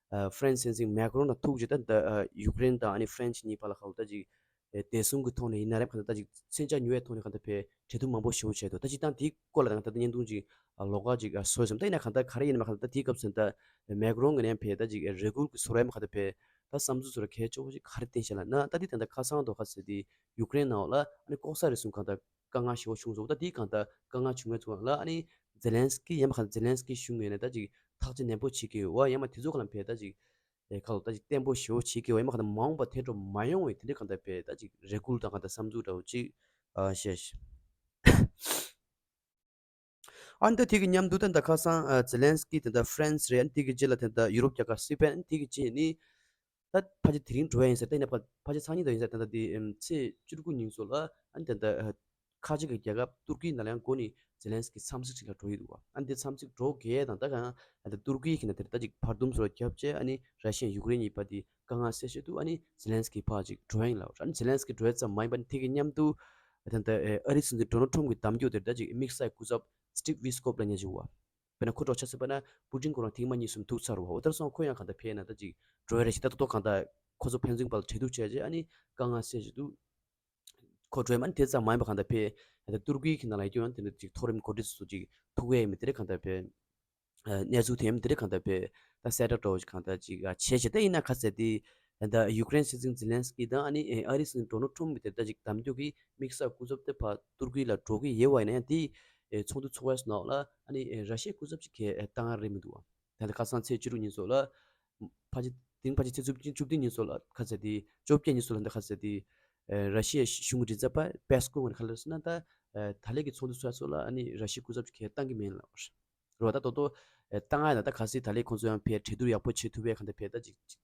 ཨ་ཧྥ་རན་སི་སྲིད་འཛིན་མེ་ཀ་རོན་དང་ཐུག་རྗེས་ད་ད་ཨ་ཡུཀ་རེན་དང་ཨ་ནི་ཧྥ་རན་སི་གཉིས་བར་ལ་ཁ་ལོ་ད་ཅིག་ཨེ་བདེ་སྲུང་གི་ཐོག་ནས་ཡིན་ན་རེད། གང་ལྟར་ད་ཅིག་མཚོན་ཆ་ཉོ་བའི་ཐོག་ནས་གང་ལྟར་ཕེ་འབྲེལ་གཏུག་མང་པོ་ཞེ་པོ་བྱས་འདུག་ད་ཅིག་ད་དེའི་སྐོར་ལ་ད་གང་ལྟར་ད་བརྙན་ཐུང་ཅིག་ཨ་ལོགས་ཀ་ཅིག་ཨ་བཟོས་སོང་། ད་ཡིན་ན་གང་ལྟར་ག་རེ་ཡིན་ན་མ་གང་ལྟར་ད་དེའི་སྐབས་སུ་ད་མེ་ཀ་རོན་གི་ནས་ཕེ་ད་ཅིག་ཨེ་རེ་སྐུལ་གི་བཟོ་འདྲ་མ་གང་ལྟར་ཕེ་ད་བསམ་ཚུལ་བཟོ་འདྲ་གལ་ཆེ་བོ་ཅིག་ག་རེ་བསྟན་ཤག་ལབ་ན། ད་དེ་ད་ལྟ་ཁ་སང་དུ་ཁ་སང་དེ་ཡུཀ་རེན་ནང་ལ་ཨ་ནི་ལྐོག་ཟ་རེ་ཟུང་གང་ལྟར་དཀའ་ངལ་ཞེ་པོ་བྱུང་སོང་། ད་དེ་གང་ལྟར་དཀའ་ངལ་བྱུང་བའི་ཚུལ་ལ་ཨ་ནི་ཛེ་ལན་སི་ཀི་ཡང་མ་གང་ལྟར་ཛེ་ལན་སི་ཀི་གཞུང་ངོས་ནས་ད་ཅིག་ཐག་གཅོད་ནན་པོ་བྱེད་ཀྱི་ཡོད་བ། ཡང་མ་དེ་ཚོ་གང་ལ་ཕེ་ད་ཅིག་ཨེ་ཁ་ལོ་ད་ཅིག་བརྟན་པོ་ཞེ་པོ་བྱེད་ཀྱི་ཡོད་བ། ཡང་མ་གང་ལྟར་མ་འོངས་པ་དེ་འདྲ་མ་ཡོང་བའི་དེ་འདྲ་གང་ལྟར་ཕེ་ད་ཅིག་རེ་སྐུལ་དང་གང་ལྟར་བསམ་ཚུལ་འདྲ་བོ་ཅིག་ཨ་བཤད་ཤག་ཨ་ནི་ད་དེ་གི་མཉམ་དུ་ད་ད་ཁ་སང་ཨ་ཛེ་ལན་སི་ཀི་དེ་ད་ཧྥ་རན་སི་རེད། ཨ་ནི་དེ་གི་རྗེས་ལ་དེ་ད་ཡུ་རོབ་རྒྱལ་ཁབ་སི་པེན། ཨ་ནི་དེ་གི་རྗེས་ནི་ད་ཕལ་ཆེར་དེ་རིང་འགྲོ་ཡ་ཡིན་ས་རེད། ད་ཡིན་ན་ཕ་ཕལ་ཆེར་སང་ཉིན་དང་ཡིན་ས་རེད། ད་ད་དེ་ཨམ་ཚེས་བཅུ་དགུ་ཉིན་ཚོ་ལ་ཨ་ནི་དེ་ད་ཨ་ཁ་ཆེ་གི་རྒྱལ་ཁབ་ཏུར་ཀི་ནང་ལ་ཡང་འགོ་ནས་ཛེ་ལན་སི་ཀི་འཚམས་གཟིགས་ཤིག་ལ་འགྲོ་ཡི་འདུག་བ། ཨ་ནི་དེ་འཚམས་གཟིགས་འགྲོ་གི་ཡ་དང་ད་གང་ཨ་ད་ཏུར་ཀི་གི་ནང་དེར་ད་ཅིག་བར་འདུམ་ཚོ་ལ་རྒྱབ་བྱས་ཨ་ནི་ར་ཤི་ཡ་ཡུཀ་རེན་གཉིས་བར་དེ་དཀའ་ངལ་སེལ་ཆེད་དུ་ཨ་ནི་ཛེ་ལན་སི་ཀི་ཕར་ཅིག་འགྲོ་ཡ་ཡིན་ལབ། ཨ་ནི་ཛེ་ལན་སི་ཀི་འགྲོ་ཡ་ཙམ་མ་ཡིན་པ་ནི་དེ་གི་མཉམ་དུ་ད་ད་ཨེ་ཨ་རིའི་སྲིད་འཛིན་ཌོ་ནལ་ཊམ་གྱི་གདམ་རྒྱུད་དེར་ད་ཅིག་དམིགས་བསལ་སྐུ་ཚབ་སི་ཊིབ་ཝི་སི་ཀོབ་ལབ་མཁན་ཅིག་ཡོད་བ། དཔེར་ན་ཁོ་འདྲ་ཆ་བཞག་པ་ན་པུ་ཏིན་ཁོ་རང་ཐེངས་མ་གཉིས་གསུམ་ཐུག་ཚར་བ། འོ་དེར་སོང་ཁོ་ཡང་གང་ལྟར་ཕེབས་ན་ད་ཅིག་འགྲོ་ཡ་རེད་ཞེས་ད་ཏོག་ཏོག་གང་ལྟར་ཁོ་ཚོ་ཕན་ཚུན་བར་ལ་འབྲེལ་གཏུག་བྱས་རྗེས་ཨ་ནི་དཀའ་ངལ་སེལ་ཆེད་དུ་ཁོ་འགྲོ་ཡ་མ་ནི་དེ་ཙམ་མ་ཡིན་པ་གང་ལྟར་ཕེབས་ད་ཏུར་ཀི་གི་ནང་ལ་ཡོད་རྒྱུ་ཡང་དེ་འདྲ་ཅིག་མཐོ་རིམ་འགོ་ཁྲིད་ཚོ་ཅིག་ཐུག་ཡ་ཡིན་མིན་དེ་རེད། གང་ལྟར་ཕེབས་གནས་ཚུལ་དེ་ཡང་དེ་རིང་གང་ལྟར་ཕེབས་ད་གསལ་བསྒྲགས་འདྲ་བོ་ཞིག་གང་ལྟར་ཅིག་བྱས་བྱས་ད་ཡིན་ན་ཁ་གསལ་དེ་ད་ཡུཀ་རེན་སྲིད་འཛིན་ཛེ་ལན་སི་ཀི་དང་ཨ་ནི་ཨ་རིའི་སྲིད་འཛིན་ཌོ་ནལ་ཊམ་གི་དེ་ད་ཅིག་གདམ་རྒྱུད་ཀྱི་དམིགས་བསལ་སྐུ་ཚབ་དེ་ཕར་ཏུར་ཀི་ལ་འགྲོ་གི་ཡོད་བ། ཡིན་ན་ཡང་དེ་ཚོགས་འདུ་ཚོགས་པའི་ནང་ལ་ཨ་ནི་ར་ཤི་ཡའི་སྐུ་ཚབ་ཅིག་གིས་བཏང་ཡ་རེད་མི་འདུག་བ། ད་ལྟ་ཁ་སང་ཚེས་བཅུ་དྲུག་ཉིན་ཚོ་ལ་ཕལ་ཆེར་དེ་རིང་ཕལ་ཆེར་ཚེས་བཅུ་བཅུ་བདུན་ཉིན་ཚོ་ལ་ཁ་གསལ་དེ་བཅོ་བརྒྱད་ཉིན་ཚོ་ལ་ད་ཁ་གསལ་དེ་ར་ཤི་ཡའི་གཞུང་གི་མགྲིན་ཚབ་པ་པེ་སི་ཀོབ་ངོས་ནས་ག་རེ་ཟེར་ན་ད་ད་ལན་གྱི་ཚོགས་འདུ་ཚོགས་ཡ་ཚོ་ལ་ཨ་ནི་ར་ཤི་ཡའི་སྐུ་ཚབ་ཅིག་གིས་བཏང་གི་མིན་ལབ་པ་རེད། རེད་བ། ད་ཏོག་ཏོག་ཨེ་བཏང་ཡ་ན་ད་གལ་སྲིད་ད་ལས་ཁོང་ཚོ་ཡང་ཕའི་གྲོས་བསྡུར་ཡག་པོ་བྱེད་ཐུབ་པའི་གང་ལྟར་ཕའི་ད་ཅིག་ཅིག་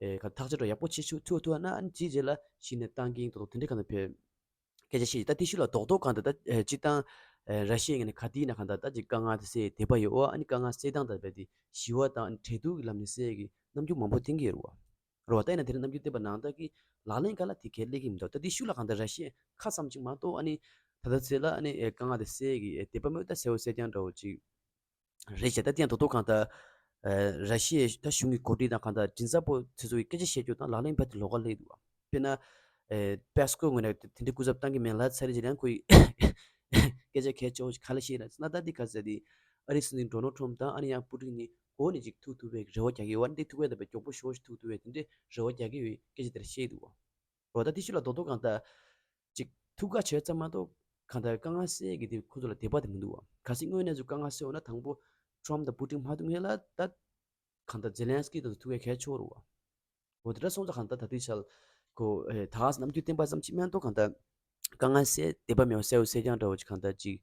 ཨེ་ག་ཐག་གཅོད་འདྲ་ཡག་པོ་བྱེད་ཆོག་ཐུབ་ཐུབ་ན་ཨ་ནི་དེའི་རྗེས་ལ་གཞི་ནས་བཏང་གིན་ཏོག་ཏོག་དེ་འདྲའི་གང་ལྟར་ཕའི་སྐད་ཆ་བཤད་ཡོད། ད་དེ་ཤུལ་ལ་རྡོག་རྡོག་གང་ལྟར་ད་ཨེ་སྤྱིར་བཏང་ཨེ་ར་ཤི་ཡའི་ངོས་ནས་ག་དུས་ཡིན་ན་གང་ལྟར་ད་ཅིག་དཀའ་ངལ་དེ་སེལ་འདོད་པ་ཡོད་འོ། ཨ་ནི་དཀའ་ངལ་སེལ་སྟངས་དང་རྦད་དེ་ཞི་བ་དང་གྲོས་བསྡུར་གྱི་ལམ་ནས་སེལ་གྱི་རྣམ་འགྱུར་མང་པོ་བསྟན་གྱི་ཡོད་རེད་བ། རེད་བ། ད་ཡིན་ན་དེ་རིང་རྣམ་འགྱུར་བསྟན་པ་ནང་ལྟར་གྱི་ལག་ལེན་ག་ལ་དེ་གས་སླེབས་ཀྱི་མི་འདུག་ད་དེ་ཤུལ་ལ་གང་ལྟར་ར་ཤི་ཡའི་ཁ་ཙམ་ཅིག་མ་གཏོགས་ཨ་ནི་ད་ལྟ་ཚེ་ལ་ཨ་ནི་ཨེ་དཀའ་ངལ་དེ་སེལ་གྱི་ཨེ་འདོད་པ་མེད། ད་གསལ་བོ་གསལ་རྐྱང་འདྲ་བོ་ཅིག་རེད་བྱས། ད་དེ་ཡང་ཏོག་ཏོག་གང་ལྟར་ཨེ་ར་ཤི་ཡའི་ད་གཞུང་གི་འགོ་ཁྲིད་དང་གང་ལྟར་མགྲིན་ཚབ་པོ་དེ་ཚོ་གི་སྐད་ཆ་བཤད་རྒྱུ་དང་ལག་ལེན་བྱེད་དེ་ལོགས་ཀ་སླེབས་འདུག་བ། དཔེར་ན་ཨེ་པེ་སི་ཀོ་ངོས་ནས་དེ་འདྲའི་སྐུ་ཚབ་བཏང་གི་མེད་ལབ་ཚར་རྗེས་ལ་ཡང་ཁོས་སྐད་ཆ་གལ་ཆེ་བོ་ཞིག་ག་རེ་བཤད་ལབ་ན། ད་འདི་ག་ཟེར་དེ་ཨ་རིའི་སྲིད་འཛིན་ཌོ་ནལ་ཊམ་དང་ཨ་ནི་ཡང་པུ་ཏིན་གཉིས་སྒོ་ནས་ཅིག་ཐུག་ཐུབ་པའི་རེ་བ་རྒྱག་གི་ཡོད། ཨ་ནི་འདི་ཐུག་པའི་ད་དཔེ་མགྱོགས་པོ་ཞེ་པོ་ཞིག་ཐུག་ཐུབ་པའི་དེ་འདྲའི་རེ་བ་རྒྱག་གི་ཡོད་སྐད་ཆ་དེ་འདྲ་བཤད་འདུག་བ། རེད་བ། ད་དེ་ཤུལ་ལ་རྡོག་རྡོག་གང་ལྟར་ཅིག་ཐུགས་ཁག་བྱས་ཙམ་མ་གཏོགས་གང་ལྟར་དཀའ་ངལ་སེལ་གྱི་དེ་ཁོ་ཚོ་ལ་འདོད་པ་དེ་མི་འདུག་བ། གལ་སྲིད་དངོས་གནས་ཚུལ་དཀའ་ངལ་སེལ་འོང་ན་དང་པོ་ཊམ་དང་པུ་ཏིན་མ་ཐུག་སྔོན་ལ་ད་གང་ལྟར་ཛེ་ལན་སི་ཀི་དང་ཐུག་ཡ་གལ་ཆེ་བོ་རེད་བ། འོ་དེ་འདྲ་སོང་ཙང་གང་ལྟར་ད་ལྟའི་ཆར་ཁོ་ཨེ་ད་ག་ཟེ་རྣམ་འགྱུར་བསྟན་པ་ཙམ་གྱིས་མ་གཏོགས་གང་ལྟར་དཀའ་ངལ་སེལ་འདོད་པ་མེད་པ་གསལ་བོ་གསལ་རྐྱང་འདྲ་བོ་ཅིག་གང་ལྟར་ཅིག་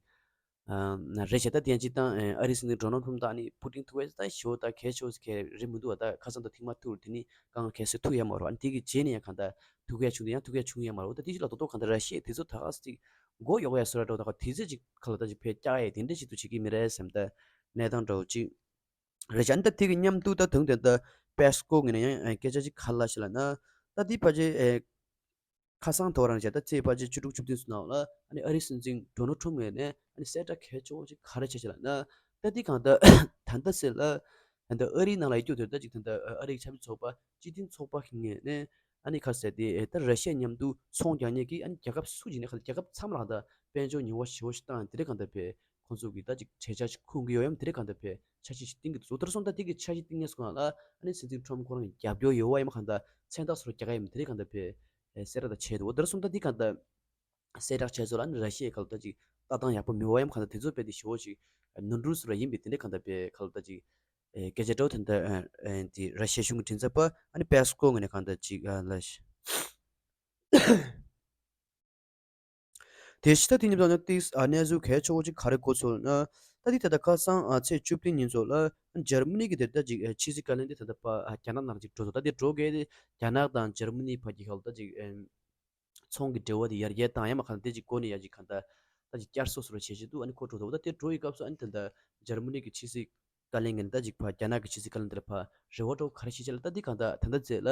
ཨ་རེད་བྱས། ད་དེ་ཡང་སྤྱིར་བཏང་ཨ་རིའི་སྲིད་འཛིན་ཌོ་ནལ་ཊམ་དང་ཨ་ནི་པུ་ཏིན་ཐུག་པ་ད་ཞེ་པོ་ད་གལ་ཆེ་བོ་ཟེར་མཁན་རེད་མི་འདུག་བ། ད་ཁ་སང་དང་ཐེངས་མ་ཐུག་དེ་ནི་དཀའ་ངལ་གལ་སྲིད་ཐུག་ཡ་མ་རེད། ཨ་ནི་དེ་གི་རྗེས་ནས་ཡང་གང་ལྟར་ཐུག་ཡ་བྱུང་དུས་ཡང་ཐུག་ཡ་བྱུང་ཡ་མ་རེད། ད་དེ་ཅིག་ལ་རྡོག་རྡོག་གང་ལྟར་ར་ཤི་ཡས་དེ་ཚོ་ད་ག་ཟེ་ཅིག་མགོ་གཡོག་ཡ་བཟོ་འདྲ་འདྲ་བོ་ད་ག་དུས་ཚོད་ཅིག་ག་ལ་ད་ཅིག་ཕར་བཀྱག་ཡ་དེ་འདྲ་ཞིག་ཏུ་བྱེད་ཀྱི་མི་རེད་བསམ། ད་གནས་སྟངས་འདྲ་བོ་ཅིག་རེད་བྱས། ཨ་ནི་ད་དེ་གི་མཉམ་དུ་ད་དུང་དེ་ད་པེ་སི་ཀོ་ངོས་ནས་ཡང་སྐད་ཆ་ཅིག་ག་རེ་བཤད་ལབ་ན། ད་དེ་ཕལ་ཆེར་ཨེ་ཁ་སང་དེ་རང་བྱས། ད་ཚེས་ཕལ་ཆེར་བཅུ་དྲུག་བཅུ་བདུན་ཙམ་ནང་ལ་ཨ་ནི་ཨ་རིའི་སྲིད་འཛིན་ཌོ་ནལ་ཊམ་ངོས་ནས་ཨ་ནི་གསལ་བསྒྲགས་གལ་ཆེ་བོ་ཅིག་ག་རེ་བྱས་ལབ་ན། ད་དེ་གང་ལྟར་ད་ལྟ་ཚེ་ལ་ད་ལྟ་ཨ་རིའི་ནང་ལ་ཡོད་རྒྱུ་དེ་ད་ཅིག་ད་ལྟ་ཨ་རིའི་ཆབ་སྲིད་ཚོགས་པ་སྤྱི་མཐུན་ཚོགས་པ་གི་ངོས་ནས་ཨ་ནི་ག་རེ་ཟེར་དེ་ཨེ་ད་ར་ཤི་ཡ་མཉམ་དུ་ཚོང་རྒྱག་མཁན་གྱི་ཨ་ནི་རྒྱལ་ཁབ་སུ་ཞིག་ཡིན་ནའི་གང་ལྟར་རྒྱལ་ཁབ་ཚང་མ་ལ་གང་ལྟར་དཔལ་འབྱོར་ཉེན་ཁ་ཞེ་པོ་ཞིག་བཏང་། དེ་འདྲ་གང་ལྟར་ཕར་ཁོང་ཚོ་གིས་ད་ཅིག་གྲོས་འཆར་ཞིག་འཁོད་ཀྱི་ཡོད་ཡ་མ་རེད། དེ་འདྲ་གང་ལྟར་ཕར་འཆར་གཞི་ཞིག་བཏིང་གི་འདུག་ཟེར། དེ་འདྲ་སོང་ཙང་ད་དེ་གི་འཆར་གཞི་བཏིང་མཁན་ཚོ་ལ་ཨ་ནི་སྲིད་འཛིན་ཊམ་ཁོ་རང་གིས་རྒྱབ་སྐྱོར་ཡོད་པ་ཡིན་པ་གང་ལྟར་མཚན་རྟགས་བཟོ་འདྲ་རྒྱག་གི་ཡོད་མེད་དེ་འདྲ་གང་ལྟར་ཕར་གསལ་བསྒྲགས་དང་བྱས་འདུག། དེ་འདྲ་སོང་ཙང་ད་དེ་གང་ལྟར་གསལ་བསྒྲགས་བྱས་ཚོ་ལ་ཨ་ནི་ར་ཤི་ཡའི་གང་ལྟར་ཅིག་ལྟ་སྟངས་ཡག་པོ་མེད་པ་ཡིན་པ་གང་ལྟར་དེ་ཚོ་རྦད་དེ་ཞེ་པོ་ཅིག་ནོར་འཁྲུལ་བཟོ་འདྲ་ཡིན་པའི་དེ་འདྲ་གང་ལྟར་ཕར་གང་ལྟར་ཅིག་ཨེ་སྐད་ཆ་འདྲ་བོ་དེ་འདྲ་ཨེ་ཨེ་དེ་ར་ཤི་ཡའི་གཞུང་གི་མགྲིན་ཚབ་པ་ཨ་ནི་པེ་སི་ཀོ་ངོས་ནས་གང་ལྟར་ཅིག་ཨ་ལ་ཤི། དེ་ཕྱི་ད་དེ་ཉིན་དང་ནི་ཏིག་ཨ་གནས་ཚུལ་གལ་ཆེ་བོ་ཅིག་ག་རེ་གོ་ཚུལ་ན། ད་དེ་ད་ལྟ་ཁ་སང་ཨ་ཚེས་བཅུ་བདུན་ཉིན་ཚོ་ལ་འཇར་མ་ནི་གི་དེ་ད་ཅིག་ཨེ་ཕྱི་སྲིད་བཀའ་བློན་དེ་ད་ལྟ་ཕར་ཨ་རྒྱ་ནག་ནང་ཅིག་འགྲོ་ཚོ། ད་དེ་འགྲོ་གལ་དེ་རྒྱ་ནག་དང་འཇར་མ་ནི་བར་གྱི་གང་ལྟར་ཅིག་ཨེ་ཚོང་གི་འབྲེལ་བ་དེ་ཡར་རྒྱས་བཏང་ཡ་མ་གང་ལྟར་དེ་ཅིག་སྒོ་ནས་ཡ་ཅིག་གང་ལྟར་ད་ཅིག་བསྐྱར་གསོ་བཟོ་འདྲ་བྱེད་བཞིན་འདུག། ཨ་ནི་ཁོ་འགྲོ་ཚོ་ད་དེ་འགྲོ་ཡི་སྐབས་སུ་ཨ་ནི་ད་ལྟ་འཇར་མ་ནི་གི་ཕྱི་སྲིད་བཀའ་བློན་ངོས་ནས་ད་ཅིག་ཕར་རྒྱ་ནག་གི་ཕྱི་སྲིད་བཀའ་བློན་དེ་ལ་ཕར་རེ་བ་འདྲ་བོ་ག་རེ་བྱེད་ཅེས་ལ། ད་འདི་གང་ལྟར་ད་ལྟ་ཚེ་ལ་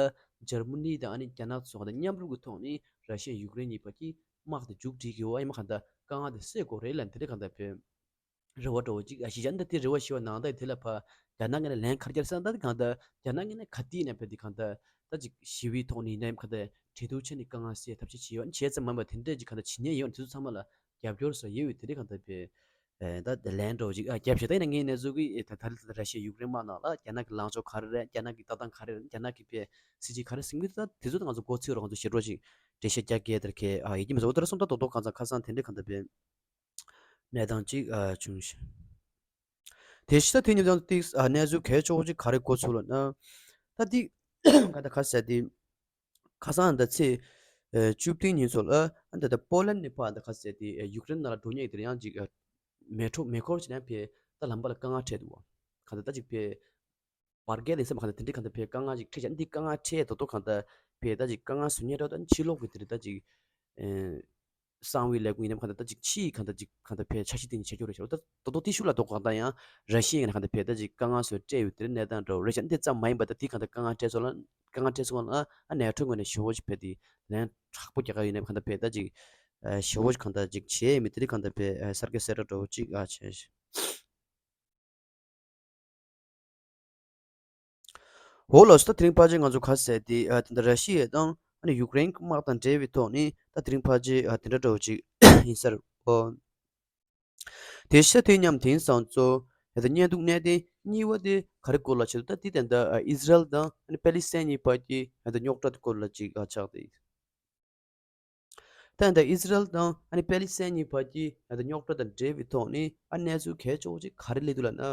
འཇར་མ་ནི་དང་ཨ་ནི་རྒྱ་ནག་ཚོ་གང་ལྟར་མཉམ་རུབ་ཀྱི་ཐོག་ནས་ར་ཤི་ཡ་ཡུཀ་རེན་གཉིས་བར་གྱི་དམག་དེ་མཇུག་སྒྲིལ་གྱི་ཡོད་པ་ཡིན་པ་གང་ལྟར་དཀའ་ངལ་དེ་སེལ་དགོས་རེད་ལབ་དེ་འདྲ་གང་ལྟར་ཕར་རེ་བ་འདྲ་བོ་ཅིག་ཨ་ཞིག་ཡང་ད་དེ་རེ་བ་ཞིག་ཡོད་ནའང་ད་དེ་ལ་ཕར་རྒྱ་ནག་ངོས་ནས་ལན་ག་རེ་རྒྱག་ཟེར་ན། ད་འདི་གང་ལྟར་རྒྱ་ནག་ངོས་ནས་ག་དུས་ཡིན་ནའི་ཕར་འདི་གང་ལྟར་ད་ཅིག་ཞི་བའི་ཐོག་ནས་ཡིན་ནའི་གང་ལྟར་གྲོས་བསྡུར་བྱས་ནས་དཀའ་ངལ་སེལ་ཐབས་ཤེས་བྱེད་ཡོད། བྱས་ཙམ་མ་ཡིན་པར་དེ་འདྲས་ཅིག་གང་ལྟར་བྱེད་ཉེན་ཡོད་ན་དེ་ཚོ་ཚང་མ་ལ་རྒྱབ་སྐྱོར་བཟོ་ཡས་ཡོད་དེ་འདྲས་གང་ལྟར་ཕར་ཨེ་ད་ལན་འདྲ་བོ་ཅིག་ཨ་རྒྱབ་བྱས། ད་ཡིན་ན་ངས་གནས་ཚུལ་གི་ཨེ་ད་ད་རེས་ད་ར་ཤི་ཡ་ཡུཀ་རེན་དམག་ནང་ལ་རྒྱ་ནག་གི་ལངས་ཕྱོགས་ག་རེ་རེད། རྒྱ་ནག་གི་ལྟ་སྟངས་ག་རེ་རེད། རྒྱ་ནག་གི་ཕར་སྲིད་ཇུས་ག་རེ་ཟིན་གི་འདུག། ད་དེ་ཚོ་ད་ང་ཚོ་མགོ་ཚོས་རོགས། ང་ཚོ་ཞེ་དྲག་ཅིག་འགྲེལ་བཤད་རྒྱག་གི་ཡ་དེར་ཁེ་ཨ་ཡིན་གྱི་མི་ཚོ། འོ་དེ་ར་སོང་ད་རྡོག་རྡོག་གང་ཚང་ཁ་སང་དེ་འདྲས་གང་ལྟར་ཕར་གནས་སྟངས་ཅིག་ཨ་བྱུང་ཞིང་། དེ་ཕྱི་ད་དེ་ཉིན་དང་ཏིག་ཨ་གནས་ཚུལ་གལ་ཆེ་བོ་ཅིག་ག་རེ་གོ་ཚུལ་ལབ་ན། ད་འདི་ག་ད་ག་ཟེར་དེ། ཁ་སང་ད་ཚེས་ཨེ་བཅུ་བདུན་ཉིན་ཚོ་ལ་ཨ་ད་ད་པོ་ལན་ནས་ཕར་ད་ག་ཟེར་དེ་ཨེ་ཡུཀ་རེན་ནང་ལ་འགྲོ་མཁན་དེར་ཡང་ཅིག་ཨེ་མེ་ཊོ་མེ་འཁོར་བྱས་ནས་ཕར་ད་ལམ་བར་ལ་དཀའ་ངལ་འཕྲད་འདུག་བ། ག་ད་ད་ཅིག་ཕར་བར་བརྒལ་ལས་སེམས་ག་ད་དེ་འདྲའི་ག་ད་ཕར་དཀའ་ངལ་ཅིག་འཕྲད་བྱས། འདི་དཀའ་ངལ་འཕྲད་ཡས་ད་དོ་ག་ད་ཕར་ད་ཅིག་དཀའ་ངལ་བཟོ་མཁན་འདྲ་བོ་ད་ཕྱི་ལོགས་ཀྱི་དེ་རེད། ད་ཅིག་ཨེ་གསང་བའི་ལས་ཁུངས་ཡིན་ནམ་གང་ལྟར་ད་ཅིག་ཕྱིའི་གང་ལྟར་ཅིག་གང་ལྟར་ཕར་འཆར་གཞི་སྟེང་ནས་བྱེད་རྒྱུ་རེད་ཤག། ད་ད་དུང་དེ་ཤུལ་ལ་ལྡོག་གང་ལྟར་ཡང་ར་ཤི་ཡའི་ངོས་ནས་གང་ལྟར་ཕར་ད་ཅིག་དཀའ་ངལ་བཟོ་སྤྲད་ཡོད་དེ་རེད། གནས་སྟངས་འདྲ་བོ་རེད་ཤག། འདི་ཙམ་མ་ཡིན་པར་ད་དེ་གང་ལྟར་དཀའ་ངལ་འཕྲད་སོང་ལ་དཀའ་ངལ་འཕྲད་སོང་ལ་ཨ་ནེ་ཊོ་ངོས་ནས་ཞེ་པོ་ཅིག་ཕར་དེ་ལན་དྲག་པོ་རྒྱག་གི་ཡོད་ནའི་གང་ལྟར་ཕར་ད་ཅིག་ཨ་ཞེ་པོ་ཅིག་གང་ལྟར་ཅིག་བྱས་མེད་དེ་རེད། གང་ལྟར་ཕར་ཨ་གསར་བརྗེ་གསལ་བསྒྲགས་འདྲ་བོ་ཅིག་ཨ་བྱས་ཤག། འོ་ལགས་སོ། ད་དེ་རིང་ཕལ་ཆེར་ང་ཚོ་ག་ཟེར་དེ་ཨ་དེ་འདྲ་ར་ཤི་ཡ་དང་ཨ་ནི་ཡུཀ་རེན་གྱི་དམག་དང་འབྲེལ་བའི་ཐོག་ནས་ད་དེ་རིང་ཕལ་ཆེར་ཨ་དེ་འདྲ་འདྲ་བོ་ཅིག་ཡིན་ས་རེད། འོ། དེ་ཤ་དེ་མཉམ་དེང་སང་ཚོ་ཡ་ད་བརྙན་ཐུང་གནད་དོན་གཉིས་པ་དེ་ག་རེ་སྐོར་ལ་བྱེད་འདུག། ད་དེ་ད་ལྟ་ཨི་ཟི་རལ་དང་ཨ་ནི་པེ་ལི་སི་ཐན་གཉིས་བར་གྱི་ཡ་ད་རྙོག་དྲ་དེ་སྐོར་ལ་ཅིག་ཨ་ཆགས་ཏེ། ད་ད་ཨི་ཟི་རལ་དང་ཨ་ནི་པེ་ལི་སི་ཐན་གཉིས་བར་གྱི་ཡ་ད་རྙོག་དྲ་དང་འབྲེལ་བའི་ཐོག་ནས་ཨ་གནས་ཚུལ་གལ་ཆེ་བོ་ཅིག་ག་རེ་སླེབས་འདུག་ལབ་ན།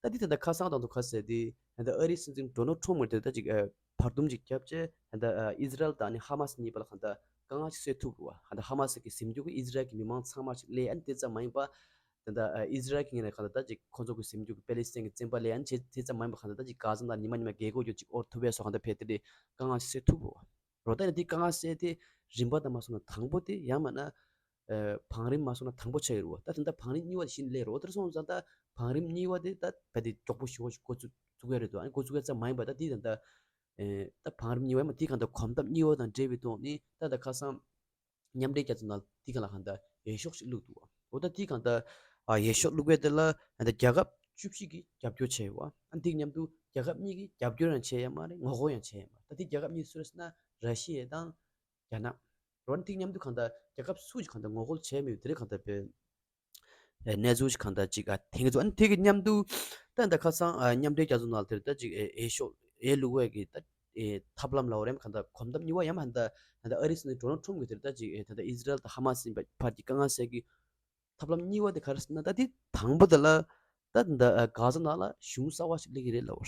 ད་འདི་ད་ལྟ་ཁ་སང་དང་དུ་ག་ཟེར་དེ་ད་ལྟ་ཨ་རིའི་སྲིད་འཛིན་ཌོ་ནལ་ཊམ་ངོས་ནས་ད་ཅིག་ཨ་བར་འདུམ་ཅིག་བརྒྱབ་བྱས་ད་ལྟ་ཨ་ཨི་ཟི་རལ་དང་ཨ་ནི་ཧ་མ་སི་གཉིས་བར་ལ་གང་ལྟར་དཀའ་ངལ་ཅིག་སེལ་ཐུབ་རེད་བ། གང་ལྟར་ཧ་མ་སི་གི་ཟིན་རྒྱུ་གི་ཨི་ཟི་རལ་གྱི་མི་མང་ཚང་མ་ཅིག་སླེབས། ཨ་ནི་དེ་ཙམ་མ་ཡིན་པ་ ད་ལྟ་ཨ་ཨི་ཟི་རལ་གྱི་ངོས་ནས་གང་ལྟར་ད་ཅིག་ཁོང་ཚོ་གི་སེམས་རྒྱུད་ཀྱི་པེ་ལི་སི་ཐན་གྱི་བཙན་པ་ལས་ཡང་བྱེད་དེ་ཙམ་མ་ཡིན་པ་གང་ལྟར་ད་ཅིག་གྷ་ཟ་ནང་ཉི་མ་ཉི་མ་རྒྱལ་སྒོ་རྒྱུ་ཅིག་འོར་ཐུབ་པའི་སོགས་གང་ལྟར་ཕེབས་དེ་དེ་དཀའ་ངལ་སེལ་ཐུབ་རོ། རོ་ད་ནི་དེ་དཀའ་ངལ་སེལ་དེ་རིམ་པ་དང་མ་སོང་ན་དང་པོ་དེ་ཡང་མིན་ན་ཨ་བང་རིམ་མ་སོང་ན་དང་པོ་ཆགས་ཡོད་རོ། ད་དེ་འདྲ་བང་རིམ་གཉིས་པ་དེ་གཞི་ནས་སླེབས་རོ། དེར་སོང་ཙང་ད་བང་རིམ་གཉིས་པ་དེ་ད་ད་དེ་མགྱོགས་པོ་ཞེ་པོ་ཞིག་འགོ་ཚུགས་ཚུགས་ཡ་རེད་འདུག་ཨ་ནི་འགོ་ཚུགས་ཡ་ཙམ་མ་ཡིན་པ་ད་དེ་ད་ད་ཨེ་ད་བང་རིམ་གཉིས་པ་ཡང་མ་དེ་གང་ལྟར་གོམ་སྟབས་གཉིས་པ་དང་འབྲེལ་བའི་ཐོག་ནས་ད་ད་ཁ་སང་མཉམ་འབྲེལ་རྒྱལ་ཚོགས་ནང་དེ་གང་ལ་གང་ལྟར་འོས་ཤོག་ཞིག་བླུགས་འདུག་འོ་ད་དེ་གང་ལྟར་ཨ་འོས་ཤོག་བླུགས་པའི་དེ་ལ་ད་རྒྱལ་ཁབ་བཅུ་བཞི་གིས་རྒྱབ་སྐྱོར་བྱས་ཡོད། ཨ་དེ་མཉམ་དུ་རྒྱལ་ཁབ་གཉིས་ཀྱིས་རྒྱབ་སྐྱོར་ཡང་བྱས་ཡོད་མ་རེད། ངོ་རྒོལ་ཡང་བྱས་ཡོད་མ་རེད། ད་དེ་རྒྱལ་ཁབ་གཉིས་སུ་རེད་ཟེར་ན་ར་ཤི་ཡ་དང་རྒྱ་ནག་རོ། ཨ་དེ་མཉམ་དུ་གང་ལྟར་རྒྱལ་ཁབ་སུ་ཞིག་གང་ལྟར་ངོ་རྒོལ་བྱས་མེད་དེ་རེད་གང་ལྟར་བས། ཨེ་གནས་ཚུལ་ཞིག་གང་ལྟར་ཅིག་ཨ་དེང་གི་ཚོ་ཨ་ནི་དེ་གི་མཉམ་དུ་ད་ད་ཁ་སང་ཨ་མཉམ་འབྲེལ་རྒྱལ་ཚོགས་ནང་དེར་ད་ཅིག་ཨེ་ཨེ་ཤོག་ཨེ་བླུག་པའི་གི་ད་ཨེ་ཐབས་ལམ་ལ་འོ་རེམ་གང་ལྟར་གོམ་སྟབས་གཉིས་པ་ཡང་ཧན་ད་ཧན་ད་ཨ་རི་སི་ནི་ཌོ་ནལ་ཁྲོམ་གི་དེར་ད་ཅིག་ཨེ་ད་ད་ཨི་ཟི་རལ་དང་ཧ་མ་སི་ཡིན་པ་ཕར་གྱི་དཀའ་ངལ་སེལ་གི་ཐབས་ལམ་གཉིས་པ་དེ་ག་རེ་ཟེར་ན་ད་དེ་དང་པོ་དེ་ལ་ད་ད་གྷ་ཟ་ནང་ལ་གཞུང་གསར་བ་ཞིག་སླེབས་ཀྱི་རེད་ལབ་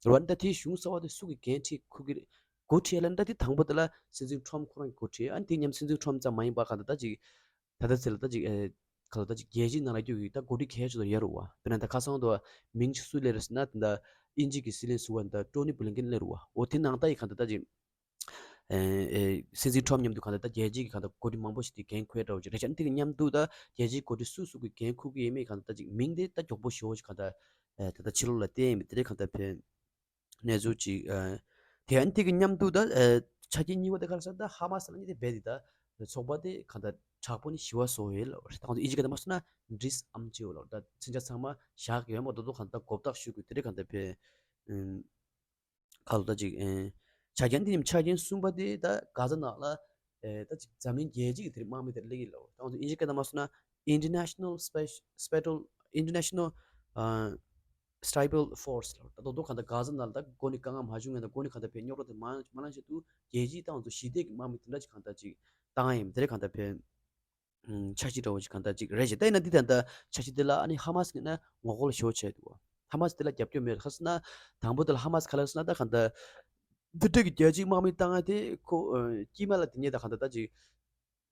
པ་རེད། ད་དེ་གཞུང་གསར་བ་དེ་སུ་གི་འགན་འཁྲི་འཁུར་གི་རེད། འགོ་ཁྲིད་ལ་ད་དེ་དང་པོ་དེ་ལ་སྲིད་འཛིན་ཁྲོམ་ཁོ་རང་གི་འགོ་ཁྲིད། ཨ་ནི་དེ་མཉམ་སྲིད་འཛིན་ཁྲོམ་ཙམ་མ་ཡིན་པ་ག་ད་ད་ཅིག་ད་ལྟ་ཚེ་ལ་ད་ཅིག་ཨེ་ག་ལ་ད་ཅིག་རྒྱལ་སྤྱིའི་ནང་ལ་རྒྱུག་གི་ད་འགོ་ཁྲིད་གལ་ཆེ་ཤོས་ཡོད་རུ་བ། དཔེར་ན་ད་ཁ་སང་དུ་མིང་ཞིག་སུ་ལས་རེད་ཟེར་ན་ད་ཨིན་ཇི་གི་སྲིད་བློན་ཟུར་པ་ད་ཊོ་ནི་བྷི་ལིན་ཀེན་སླེབས་རུ་བ། འོ་དེ་ནང་ད་ཡི་ག་ད་ད་ཅིག་ཨེ་ཨེ་སྲིད་འཛིན་ཁྲོམ་མཉམ་དུ་ག་ད་ད་རྒྱལ་སྤྱིའི་གི་ག་ད་འགོ་ཁྲིད་མང་པོ་ཞིག་དེ་འགན་འཁུར་འདྲ་བོ་ཅིག་རེད་ཤག་ཨ་ནི་དེ་གི་མཉམ་དུ་ད་རྒྱལ་སྤྱིའི་འགོ་ཁྲིད་སུ་སུ་གི་འགན་འཁུར་གི་ཡིན་མིན་ག་ད་ད་ཅིག་མིང་དེ་ད་མགྱོགས་པོ་ཞེ་པོ་ཞིག་ག་ད་ཨེ་ད་ད་ཕྱི་ལོགས་ལ་བསྟན་ཡིན་མིན་དེ་རེད་ག་ད་ཕན། གནས་ཚུལ་ཅིག་ཨ་དེ་ཡང་དེ་གི་མཉམ་དུ་ད་ཨ་ཆ་རྐྱེན་གཉིས་པ་དེ་ག་རེ་ཟེར་ན་ད་ཧ་མ་སི་ལ་ནི་དེ་རྦད་དེ་ད་ཚོགས་པ་དེ་གང་ལྟར་དྲག་པོ་ནི་ཞི་བ་བཟོ་ཡོད་ལ་ད་ང་ཚོ་ཨིན་ཇི་སྐད་ད་མ་སོང་ན་ཌི་སི་ཨམ་ཅི་ཡོད་ལ་ད་མཚོན་ཆ་ཚང་མ་བཞག་གི་ཡོད་མ་གཏོགས་གང་ལྟར་མགོ་བཏགས་ཞུ་དགོས་དེ་རེད་གང་ལྟར་བས་ཨུམ་ག་ལ་ད་ཅིག་ཨེ་ཆ་རྐྱེན་དེ་ནི་ཆ་རྐྱེན་གསུམ་པ་དེ་ད་གྷ་ཟ་ནང་ལ་ཨེ་ད་ཅིག་འཛམ་གླིང་རྒྱལ་སྤྱི་གི་དེ་རིགས་དམག་མི་དེ་སླེབས་ཀྱི་ལ་ད་ང་ཚོ་ཨིན་ཇི་སྐད་ད་མ་སོང་ན་International Special Special International ཨ་Tribal Force ལ་ད་དོ་དོ་གང་ལྟར་གྷ་ཟ་ནང་ལ་ད་འགོ་ནས་དཀའ་ངལ་མ་བྱུང་ངེས་ད་འགོ་ནས་གང་ལྟར་བས་རྙོག་དྲ་དེ་མ་མ་ལངས་ཆེད་དུ་རྒྱལ་སྤྱིའི་ཏང་ཚོ་ཞི་བདེ་གི་དམག་མི་དེ་འདྲ་ཅིག་གང་ལྟར་ཅིག་བཏང་ཡིན་དེ་རེད་གང་ལྟར་བས་འཆར་གཞི་འདྲ་བོ་ཅིག་གང་ལྟར་ཅིག་རེད་ཅེས་ད་ཡིན་ན་འདི་ད་ལྟ་འཆར་གཞི་དེ་ལ་ཨ་ནི་ཧ་མ་སི་ངོས་ནས་ངོ་རྒོལ་ཞེ་པོ་བྱས་འདུག་ཧ་མ་སི་དེ་ལ་རྒྱབ་སྐྱོར་མེད་ཁ་སང་ན་དང་པོ་དེ་ལ་ཧ་མ་སི་ག་ལ་སོང་ན་ད་གང་ལྟར་འདི་འདྲ་གི་རྒྱལ་སྤྱིའི་དམག་མི་བཏང་ཡ་དེ་ཁོ་དཀྱིལ་མ་ལ་དེ་ཉིད་ད་གང་ལྟར་ད་ཅིག་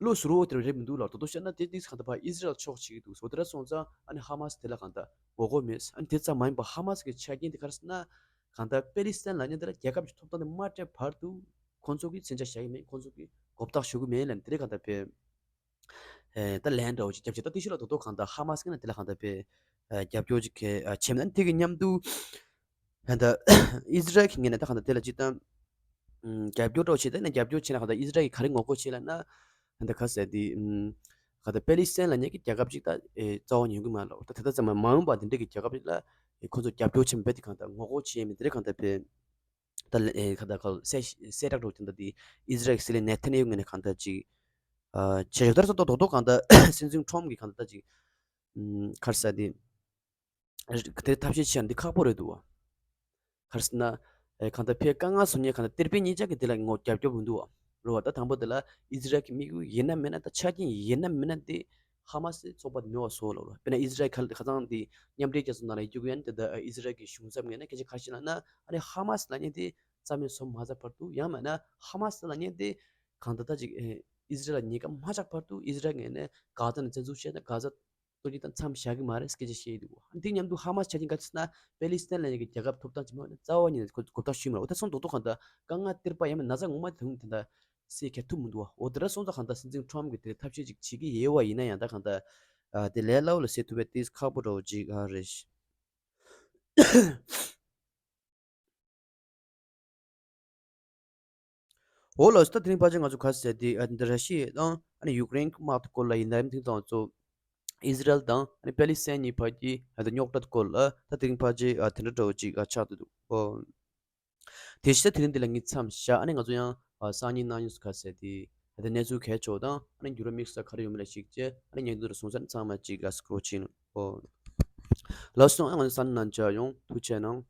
བློ་གཟུ་རོ་དེར་རེད་མི་འདུག་ལ་དོ་དོ་བཤད་ན་དེ་དེ་གང་ལྟར་ཕར་ཨི་ཟི་རལ་ཕྱོགས་བྱེད་ཀྱི་འདུག་འོ་དེ་འདྲ་སོང་ཙང་ཨ་ནི་ཧ་མ་སི་དེ་ལ་གང་ལྟར་ངོ་རྒོལ་མེད། ཨ་ནི་དེ་ཙམ་མ་ཡིན་པ་ཧ་མ་སི་གི་ཆ་རྐྱེན་དེ་ག་རེ་ཟེར་ན་གང་ལྟར་པེ་ལི་སི་ཐན་ལབ་མཁན་དེ་ལ་རྒྱལ་ཁབ་ཀྱི་ཐོབ་ཐང་དེ་མ་སྤྲད་བར་དུ་ཁོང་ཚོ་གིས་མཚོན་ཆ་བཞག་གི་མེད། ཁོང་ཚོ་གིས་མགོ་བཏགས་ཞུ་གི་མེད་ལབ་ནས་དེ་རེད་གང་ལྟར་བས་ཨེ་ད་ལན་འདྲ་བོ་ཅིག་བརྒྱབ་བྱས་ད་དེ་ཤུལ་ལ་དོ་དོ་གང་ལྟར་ཧ་མ་སི་གི་ན་དེ་ལ་གང་ལྟར་བས་ཨེ་རྒྱབ་སྐྱོར་ཅིག་གལ་ཨེ་བྱས་ན་དེ་གི་མཉམ་དུ་ཨེ་ད་ཨི་ཟི་རལ་གི་ངོས་ནས་ད་གང་ལྟར་དེ་ལ་ཅིག་ད་ཨམ་རྒྱབ་སྐྱོར་འདྲ་བོ་བྱས་ད་ན་རྒྱབ་སྐྱོར་བྱས་ན་གང་ལྟར་ཨི་ཟི་རལ་གིས་ག་རེ་ངོ་རྒོལ་བྱས་ལབ་ན་ཨེ་ད་ག་ཟེར་དེ་ཨམ་གང་ལྟར་པེ་ལི་སི་ཐན་ལབ་མཁན་གྱི་རྒྱལ་ཁབ་ཅིག་ད་ཨེ་རྩ་བ་ཉན་གི་མ་རེད་ལབ། ད་དེ་ལྟ་ཙམ་མ་མ་འོངས་པ་དེ་འདྲ་གི་རྒྱལ་ཁབ་ཅིག་ལ་ཨེ་ཁོ་ཚོ་རྒྱབ་སྐྱོར་བྱེད་མི་འབད་དེ་གང་ལྟར་ངོ་རྒོལ་བྱེད་མི་དེ་རེད་གང་ལྟར་བས། ད་ལ་ཨེ་ཁ་ད་ཁ་གསལ་གསལ་དྲགས་འགྲོ་དེ་འདྲ་དེ་ཨི་ཟི་རལ་གྱི་སྲིད་བློན་ནེ་ཐན་ཡ་ཧུ་ངོས་ནས་གང་ལྟར་ཅིག་ཨ་བྱས་ཡོད། ད་རེས་སོ་ཏོག་ཏོག་ཏོག་གང་ལྟར་སྲིད་འཛིན་ཁྲོམ་གྱིས་གང་ལྟར་ཅིག་ཨམ་ག་རེ་ཟེར་དེ་དེ་ཐབས་ཤེས་བྱས་ན་འདི་ཁག་པོ་རེད་འདུག་བ། ག་རེ་ཟེར་ན་ཨེ་གང་ལྟར་ཕའི་དཀའ་ངལ་བཟོ་མཁན་གང་ལྟར་གཏེར་དཔོན་གཉིས་ཆ་གིས་དེ་ལ་ངོ་རྒྱབ་སྐྱོར་མི་འདུག་བ། རེད་བ། ད་དང་པོ་དེ་ལ་ཨི་ཟི་རལ་གྱི་དམིགས་ཡུལ་ཡིན་ན་མིན་ན་ད་ཆ་རྐྱེན་ཡིན་ན་མིན་ན་དེ་ཧ་མ་སི་ཚོགས་པ་དེ་མེད་པ་བཟོ་ལབ་རེད། དཔེར་ན་ཨི་ཟི་རལ་ག་ལ་ཁ་སང་དེ་མཉམ་འབྲེལ་རྒྱལ་ཚོགས་ནང་ལ་ཡོད་རྒྱུ་ཡང་དེ་ད་ཨི་ཟི་རལ་གྱི་གཞུང་ཚབ་ངོས་ནས་སྐད་ཆ་ག་རེ་བཤད་ལབ་ན་ཨ་ནི་ཧ་མ་སི་ལབ་མཁན་དེ་རྩ་མེད་བཟོ་མ་ཚར་བར་དུ་ཡང་མིན་ན་ཧ་མ་སི་ལབ་མཁན་དེ་གང་ལྟར་ད་ཅིག་ཨེ་ཨི་ཟི་རལ་ལ་ཉེན་ཁ་མ་ཆགས་བར་དུ་ཨི་ཟི་རལ་ངོས་ནས་གྷ་ཛ་ནས་བཙན་འཛུལ་བྱས་ན་གྷ་ཛ་གཏོར་རྒྱག་དང་མཚམས་བཞག་གི་མ་རེད་སྐད་ཆ་བཤད་ཡི་འདུག་འདི་མཉམ་དུ་ཧ་མ་སི་ཆ་རྐྱེན་ག་རེ་ཟེར་ན་པེ་ལི་སི་ཐན་ལབ་མཁན་གྱི་རྒྱལ་ཁབ་ཐོབ་ཐང་ཅིག་མེད་པ་ནི་རྩ་བ་ཉིད་ནས་གོ་གོ་བརྡ་ཞུས་མ་རེད། འོ་ད་སོང་རྡོག་རྡོག་གང་ལྟར་དཀའ་ངལ་སྟེར་པ་ཡང་མིན་ན་ཚ་ངོ་མ་དེ་དེ་འདྲ་སེལ་གྱི་ཐུབ་མི་འདུག་བ། འོ་དེ་འདྲ་སོང་ཙང་གང་ལྟར་སྲིད་འཛིན་ཁྲོམ་གྱིས་དེ་ཐབས་ཤེས་ཅིག་བྱེད་ཀྱི་ཡོད་པ་ཡིན་ན་ཡང་ད་གང་ལྟར་ཨ་དེ་ལས་སླ་བོ་ལ་སེལ་ཐུབ་པའི་ཏིས་ཁག་པོ་འདྲ་བོ་ཅིག་ཨ་རེད། འོ་ལགས་སོ། ད་དེ་རིང་ཕལ་ཆེར་ང་ཚོ་ག་རེ་ཟེར་དེ་ཨ་འདི་ར་ཤི་ཡ་དང་ཨ་ནི་ཡུཀ་རེན་གྱི་དམག་དེ་སྐོར་ལ་ཡིན་ནའི་དེང་སང་ང་ཚོ་ཨི་ཟི་རལ་དང་ཨ་ནི་པེ་ལི་སི་ཐན་གཉིས་བར་གྱི་ཨ་ད་རྙོག་དྲ་སྐོར་ལ་ད་དེ་རིང་ཕལ་ཆེར་ཨ་དེ་འདྲ་འདྲ་བོ་ཅིག་ཨ་ཆགས་བསྡད་འདུག་ཨོ། དེ་བཞིན་ད་དེ་རིང་འདི་ལ་ངས་མཚམས་བཞག་ཨ་ནི་ང་ཚོ་ཡང་ཨ་སང་ཉིན་གནངས་ཉིན་སུ་ག་རེ་ཟེར་དེ་ཨ་ད་གནས་ཚུལ་གལ་ཆེ་བ་དང་ཨ་ནི་འགྱུར་བ་དམིགས་བསལ་ག་རེ་ཡོད་མེད་ལ་གཞིགས་བྱས་ཨ་ནི་ཉན་དུ་རུ་སོང་ཙང་ཚང་མ་ཅིག་ཨ་སྐུ་རོགས་བྱེད་ཨོ། ལགས་སོ། ཨ་ང་ཚོ་སང་ཉིན་ནང་མཇལ་ཡོང་། ཐུགས་རྗེ་གནང་།